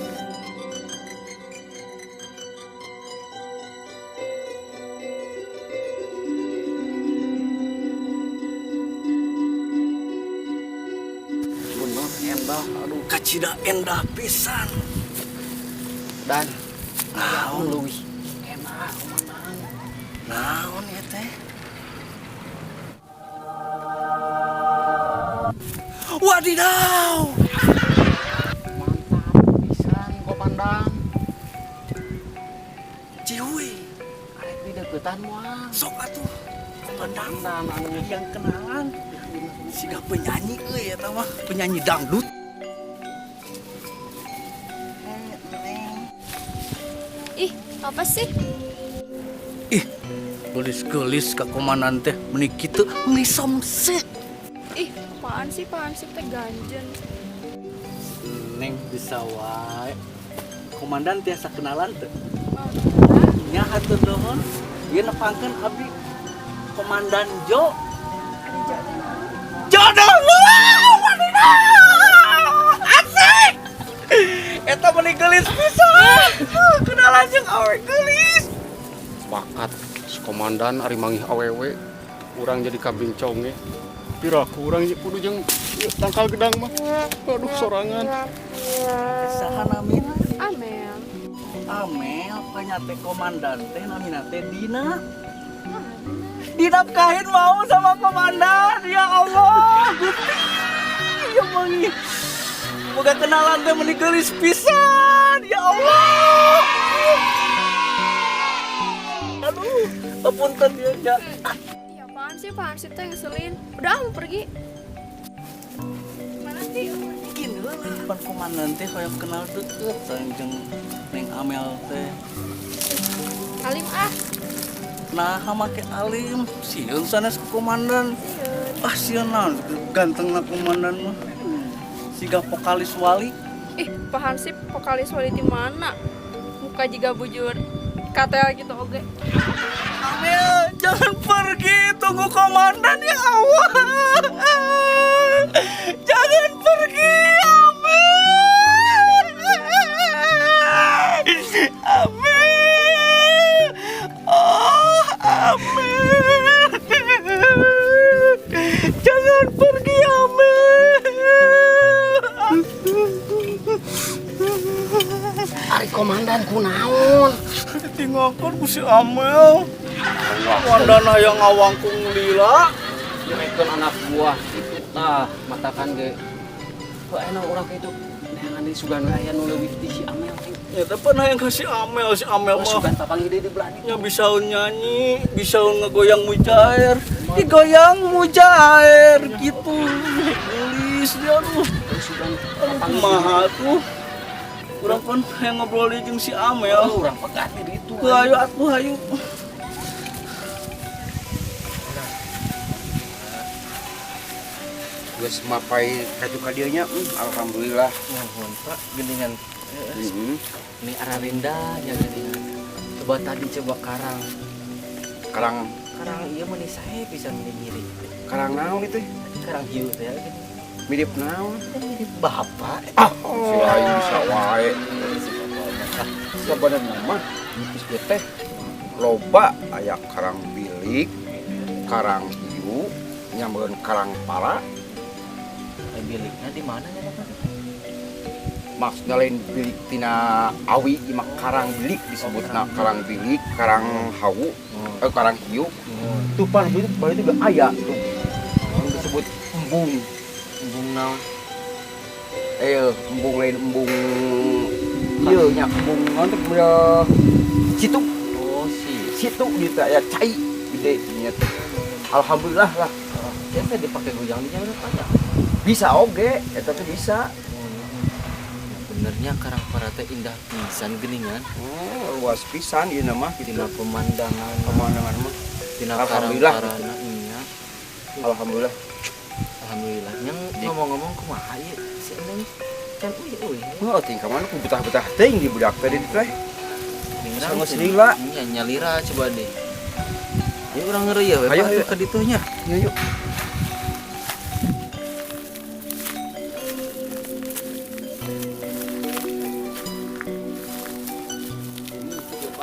D: Tidak endah pisan.
C: Dan
D: Naon?
C: leuwih enak, komandan.
D: Naon ya teh? Wadidaw.
C: Mantap pisan, komandan.
D: Cihuy.
C: Arek di deketan moal?
D: Sok atuh, komandan.
C: Komandan anu
D: yang kenalan. Siga penyanyi euy eta mah, penyanyi dangdut. Eh, Neng.
B: Ih, apa sih?
D: Ih, geulis-geulis ka komandan teh meuni kitu, meuni somse.
B: Ih, apaan sih Pak Hansip teh ganjen.
D: Neng bisa wae. Komandan tiasa kenalan teu?
B: Oh,
D: Nya hatur nuhun. Ieu nepangkeun abdi Komandan Jo.
B: Ari Jo teh naon?
D: Jodoh. Wadidaw! Asik! Eta meuni geulis pisan. Kenalan jeung awe geulis.
C: Bakat si komandan ari manggih awewe, urang jadi kambing conge. Piraku urang kudu jeung ieu tangkal gedang mah. Aduh, sorangan.
D: Saha namina?
B: Amel.
D: Amel, panyate komandan teh namina teh Dina. Dinafkahin mau sama komandan, ya Allah, Gusti. Ya mangi. Boga kenalan teh meuni geulis pisan, ya Allah. Aduh, apunten ya, ya.
B: Ih, apaan sih Pak Hansip teh ngeselin. Udah, ah, mau pergi. Mana sih?
D: Bikin heula pan komandan teh hoyong kenal deket sareng jeung Neng Amel teh.
B: Alim ah.
D: Nah, make alim, sieun sanes ku komandan.
B: Sieun.
D: Ah, sieun naon gantengna komandan mah. Siga vokalis Wali.
B: Ih, Pak Hansip vokalis Wali di mana? Muka juga bujur katel gitu oge.
D: Amel, jangan pergi, tunggu komandan ya Allah. Jangan pergi, Amel. Amel. Oh, Amel. Jangan pergi, Amel.
C: Ari komandan kunaon?
D: Tinggalkan ku si Amel. Komandan hayang ngawangkung lila.
C: Nyerekeun anak buah itu tah matakan ge. Kok enak urang ka itu neangan deui, sugan we aya nu leuwih ti si Amel teh.
D: Ya tapi hayang ka si Amel, si Amel
C: Oh,
D: mah
C: sugan papanggih deui di belah ditu.
D: nya bisa nyanyi, bisa ngegoyang mujair, digoyang mujair gitu. Geulis dia, aduh.
C: Sugan
D: Aduh, kumaha tuh? Urang pan hayang ngobrol deui jeung si Amel.
C: Oh, urang pegat di ditu.
D: Tuh, ayo atuh, ayo.
A: Geus mapai kaju ka dieu nya, alhamdulillah.
E: Nuhun, Pak, geningan.
A: Heeh.
E: Ini ararinda ya geningan. Coba tadi coba karang.
A: Karang?
E: Karang iya meni sae pisan, meni mirip.
A: Karang naon itu?
E: Karang hiu teh gini.
A: Mirip naon?
E: Kan mirip bapak.
A: Ah, si lain bisa wae. Sebenarnya mah di teh loba aya karang bilik, karang hiu, nyambeun karang para.
E: Eh, biliknya di mana ya, Bapak?
A: Maksudnya lain bilik tina awi, ieu mah karang bilik disebutna, karang bilik, karang hawu, eh, karang hiu. Tuh pan itu baru itu aya tuh. Anu disebut embung.
E: Embung naon?
A: Eh, embung lain embung ieu nya, embung naon teh, udah situ.
E: Oh, si.
A: Situ gitu aya cai gede nya teh. Alhamdulillah lah.
E: Siapa dipakai goyang di jalan banyak.
A: Bisa oge, eta teh bisa.
E: Benernya karang para teh indah pisan geningan.
A: Oh, luas pisan ieu mah gitu.
E: Tina pemandangan,
A: Pemandangan mah.
E: tina
A: Alhamdulillah.
E: karang-parana iya.
A: Alhamdulillah.
E: Alhamdulillah. Yang ngomong-ngomong kumaha ieu si Neng can uy uy.
A: Oh, ting ka mana ku betah-betah teuing di budak teh di teh.
E: Dengeran
A: Sama lila.
E: Iya, nyalira coba deh. Ya urang ngeri ya, we
A: Ayo,
E: Pak,
A: ayo.
E: tuh ke ditu nya.
A: Yuk, yuk.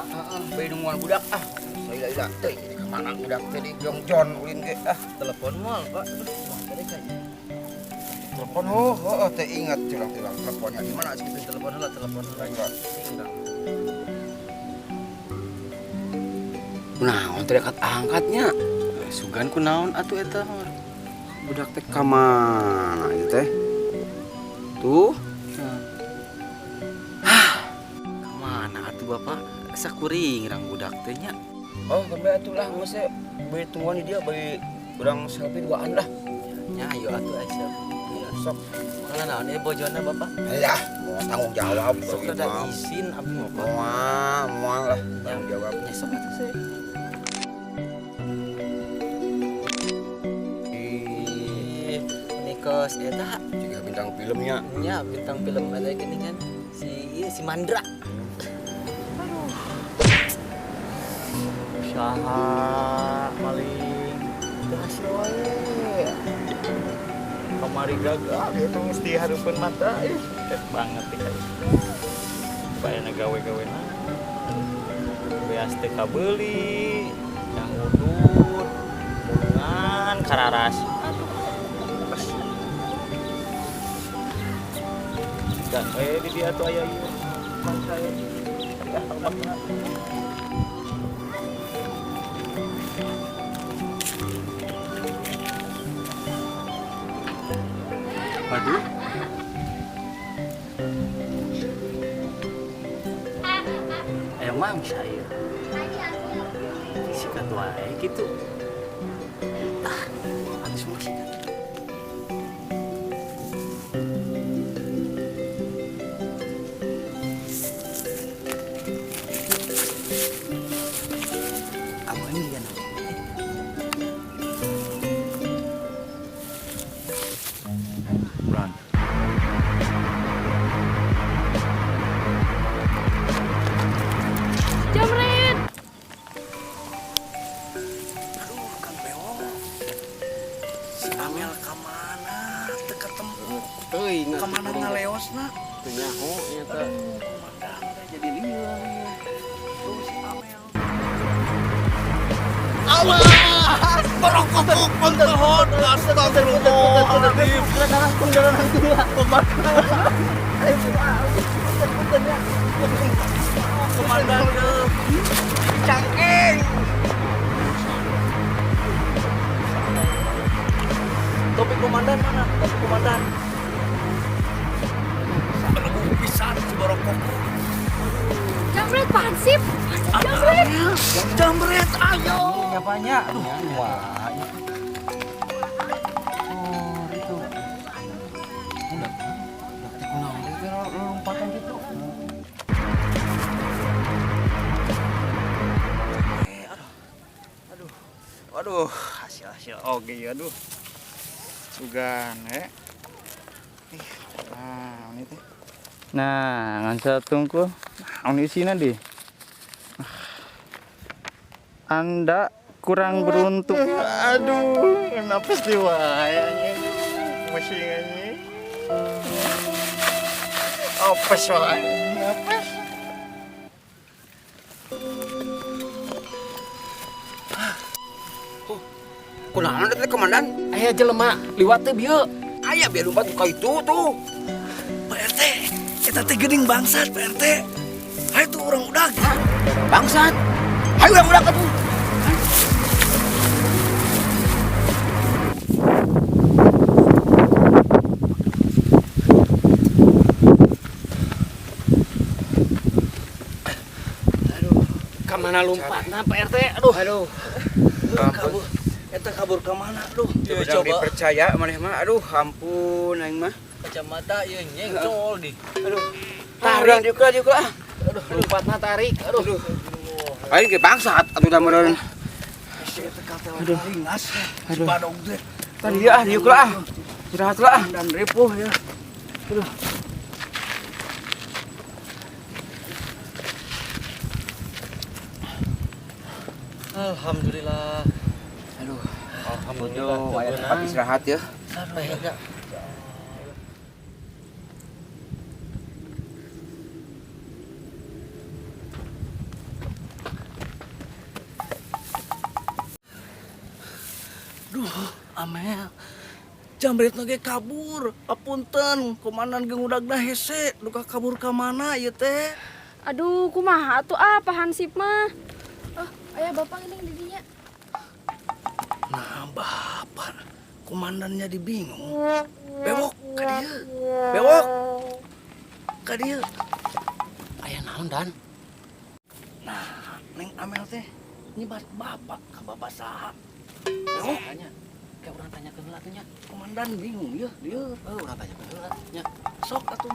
A: Heeh, bae nungguan budak ah. Saya lila teuing ka mana budak teh di Jongjon ulin ge ah.
E: Telepon moal, Pak.
A: Telepon, oh, teh ingat curang-curang teleponnya di mana sih gitu.
E: Telepon lah, telepon lah.
A: Kunaon teh dekat angkatnya?
E: Sugan kunaon atuh eta mah.
A: Budak teh ka mana ieu teh? Tuh.
E: Hah, kemana atuh Bapak? Sakuring rang budak teh nya.
A: Oh, kemana atuh lah geus we. Bari tungguan di dia bari urang selfie duaan lah.
E: Nya ayo atuh aja.
A: Ya, sok.
E: Mana naon bojona Bapak?
A: Alah, mau tanggung jawab
E: Sok ada izin abdi mah Pak.
A: Moal, moal lah tanggung jawab.
E: Nya sok atuh sih. Ih, Nikos eta
A: juga bintang filmnya.
E: Nya bintang film eta gini kan si ieu si Mandra.
F: Aduh. Saha maling teu hasil wae. Kamari gagal itu mesti hareupeun mata ih, tes banget teh ka. Bayana gawe-gawe na. Beas teh kabeuli, yang udut, mulungan kararas. Aduh. Dan di dia tuh aya ieu. Bangsa ya. Ya, makna.
E: Waduh. Ayo mangsa ya. Sikat wae gitu. Ah, harus mau sikat. Aman ya, Nak.
F: Run.
B: Jamret.
D: Aduh, Kang Bewok. Si Amel ka mana? Teu ketemu.
C: Teuing
D: Ka mana ngaleosna?
C: Teu nyaho nya teh.
D: Aduh, komandan teh jadi lieur. Tuh si Amel.
F: Awas! Berokok kontelhon, astagfirullahaladzim. Komandan cangking.
D: Topi komandan mana? Topi komandan.
F: Belegu pisan si borokok.
B: Jamret pansip. Jamret.
D: Jamret, ayo.
A: Nyapanya? Aduh, wah. Oh, itu. Budak. Budak teh kunaon teh lompatan gitu.
F: Aduh. Aduh, hasil-hasil oge ya aduh. Sugan eh. Ih, nah, ini teh.
G: Nah, ngan satungku. Naon isina di? Anda kurang beruntung.
F: Aduh, kenapa sih wae anjing? Pusing anjing. Apes wae. Apes.
A: Kunaon teh komandan?
C: Aya jelema liwat teh bieu.
A: Aya biar lompat ka itu tuh.
D: Pak RT, eta teh geuning bangsat Pak RT. Hayu tuh urang udag.
A: Bangsat. Hayu urang udag atuh.
C: Aduh, ka mana lompatna Pak RT? Aduh.
A: Aduh.
D: Kabur. Eta kabur ka mana aduh.
A: Coba, coba. Dipercaya maneh mah. Aduh, ampun aing mah.
E: Kacamata ieu nyengcol di.
A: Aduh. Tarik diuk lah, diuk lah.
C: Aduh, lompatna tarik. Aduh.
A: Aing ge bangsat atuh da meureun.
D: Aduh. Ringas. Aduh. Badog teh.
A: Tadi ah diuk lah. Istirahat lah.
D: Dan ripuh ya.
E: Alhamdulillah.
A: Aduh.
E: Alhamdulillah.
A: Aduh, aya tempat istirahat ya.
E: Aduh,
D: Duh, Amel. Jambretna ge kabur. Apunten, komandan ge ngudagna hese, duka kabur ka mana ieu teh?
B: Aduh, kumaha atuh ah Pak Hansip mah. Oh, aya bapak geuning di dinya.
D: Nah, bapak komandannya dibingung. Bewok ka dieu. Bewok. Ka dieu.
C: Aya naon Dan?
D: Nah, Neng Amel teh nyebat bapak ka bapak saha? Bewok.
C: Tanya. Kayak urang tanyakeun heula atuh nya.
D: Komandan bingung ya, dia.
C: Heuh, urang tanyakeun heula nya.
D: Sok atuh.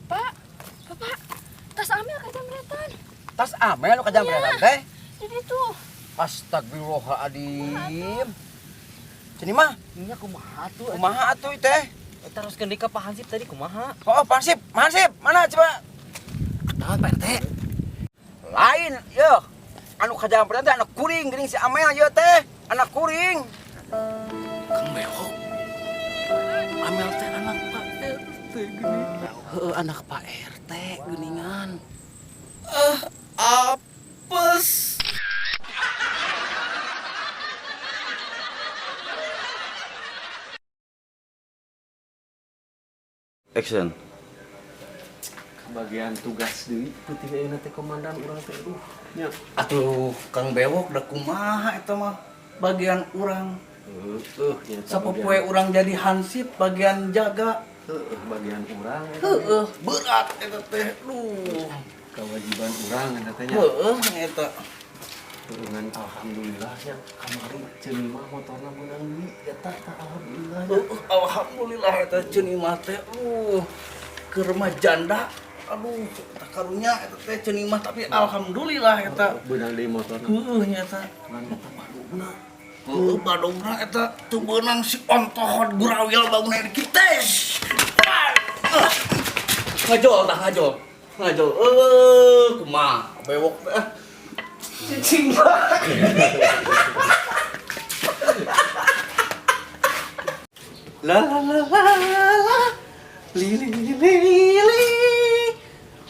B: Pak, Bapak, tas Amel kajambretan.
A: Tas Amel nu kajambretan teh.
B: Jadi tuh.
A: Astagfirullahaladzim. Sini mah,
C: Nya kumaha atuh?
A: kumaha atuh teh?
E: Eta teruskeun deui ka Pak Hansip tadi kumaha?
A: Oh, Pak Hansip, Pak Hansip, mana coba?
C: Naon Pak RT?
A: Lain, yo. Anu kajambretan teh anak kuring geuning si Amel ieu teh, anak kuring.
D: Kang Bewok. Amel teh anak Pak RT gini.
C: Heuh, anak Pak RT geuningan.
D: Apes.
G: Action.
C: Kebagian tugas deui peuting ayeuna teh komandan urang teh aduh nya.
D: Atuh Kang Bewok da kumaha eta mah bagian urang.
C: Heuh, nya
D: Sapopoe urang jadi hansip bagian jaga.
C: Heuh, bagian urang eta teh.
D: Heueuh, berat eta teh. Duh.
C: Kewajiban urang eta teh nya.
D: Heueuh eta.
C: Ngan alhamdulillah nya kamari ceuni mah motorna meunang deui eta tah alhamdulillah nya.
D: Heueuh, alhamdulillah eta ceuni mah teh. Keur mah janda. Aduh, eta karunya eta teh ceuni mah tapi alhamdulillah eta.
C: Beunang deui motorna.
D: Heueuh nya eta.
C: Ngan eta badugna.
D: Heueuh badogna eta teu beunang si ontohot gurawil bangun kites. Ngajol tah ngajol. Ngajol. Kumaha bewok teh. Cicing. La la la la la li li li li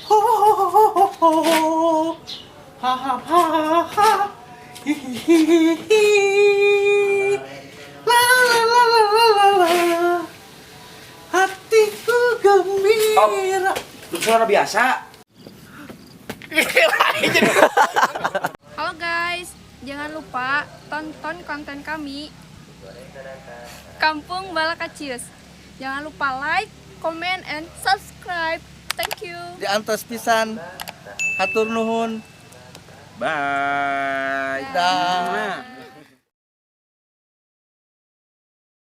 D: ho ho ho ho ho ha ha ha ha hi hi hi hi la la la la la la la hatiku gembira.
A: Suara biasa.
B: Halo guys, jangan lupa tonton konten kami Kampung Balakacius. Jangan lupa like, comment, and subscribe. Thank you.
D: Diantos pisan, hatur nuhun.
A: Bye.
D: Dah.